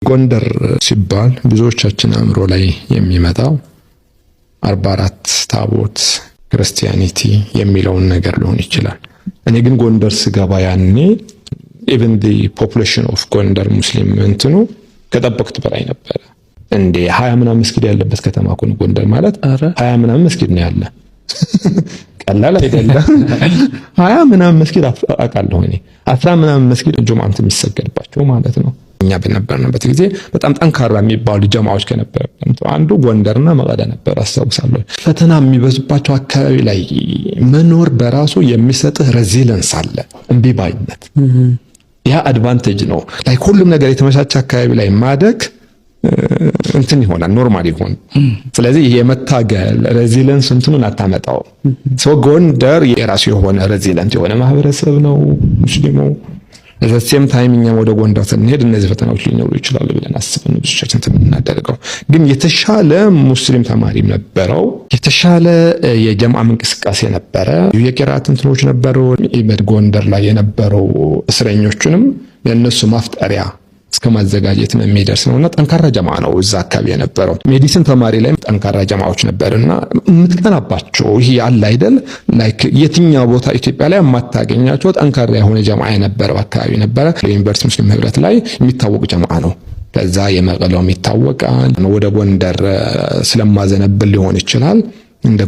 ጎንደር ሲባል ብዙዎቻችን አእምሮ ላይ የሚመጣው 44 ታቦት፣ Christianity የሚለውን ነገር ሊሆን ይችላል። እኔ ግን ጎንደር ስገባ ያኔ even the population of ጎንደር ሙስሊም እንትኑ ከጠበቅኩት በላይ ነበረ። እንዴ፣ 20 ምናምን መስጊድ ያለበት ከተማ እኮ ነው ጎንደር ማለት። 20 ምናምን መስጊድ ነው ያለ፣ ቀላል አይደለም። 20 ምናምን መስጊድ አውቃለሁ እኔ፣ 10 ምናምን መስጊድ ጁምዓ የሚሰገድባቸው ማለት ነው። እኛ በነበርንበት ጊዜ በጣም ጠንካራ የሚባሉ ጀማዎች ከነበረበት አንዱ ጎንደርና መቀለ ነበር አስታውሳለሁ። ፈተና የሚበዙባቸው አካባቢ ላይ መኖር በራሱ የሚሰጥህ resilience አለ፣ እምቢ ባይነት። ያ advantage ነው። Like ሁሉም ነገር የተመቻቸ አካባቢ ላይ ማደግ እንትን ይሆናል፣ normal ይሆን። ስለዚህ የመታገል resilience እንትኑን አታመጣው። So ጎንደር የራሱ የሆነ resilient የሆነ ማህበረሰብ ነው ሙስሊሙ። Same time እኛም ወደ ጎንደር ስንሄድ እነዚህ ፈተናዎች ሊኖሩ ይችላሉ ብለን አስበን ብዙዎቻችን እንትን የምናደርገው፣ ግን የተሻለ ሙስሊም ተማሪም ነበረው። የተሻለ የጀማዓም እንቅስቃሴ ነበረ። የቂራት እንትኖች ነበሩ። ጎንደር ላይ የነበረው እስረኞቹንም የእነሱ ማፍጠሪያ እስከ ማዘጋጀት የሚደርስ ነውና ጠንካራ ጀማ ነው እዛ አካባቢ የነበረው። Medicine ተማሪ ላይ ጠንካራ ጀማዎች ነበርና የምትቀናባቸው ይሄ አለ አይደል፣ like የትኛው ቦታ ኢትዮጵያ ላይ የማታገኛቸው ጠንካራ የሆነ ጀማ የነበረው አካባቢ ነበረ። ዩኒቨርሲቲ ሙስሊም ህብረት ላይ የሚታወቅ ጀማ ነው። ከዛ የመቀለውም ይታወቃል። ወደ ጎንደር ስለማዘነብል ሊሆን ይችላል እንደ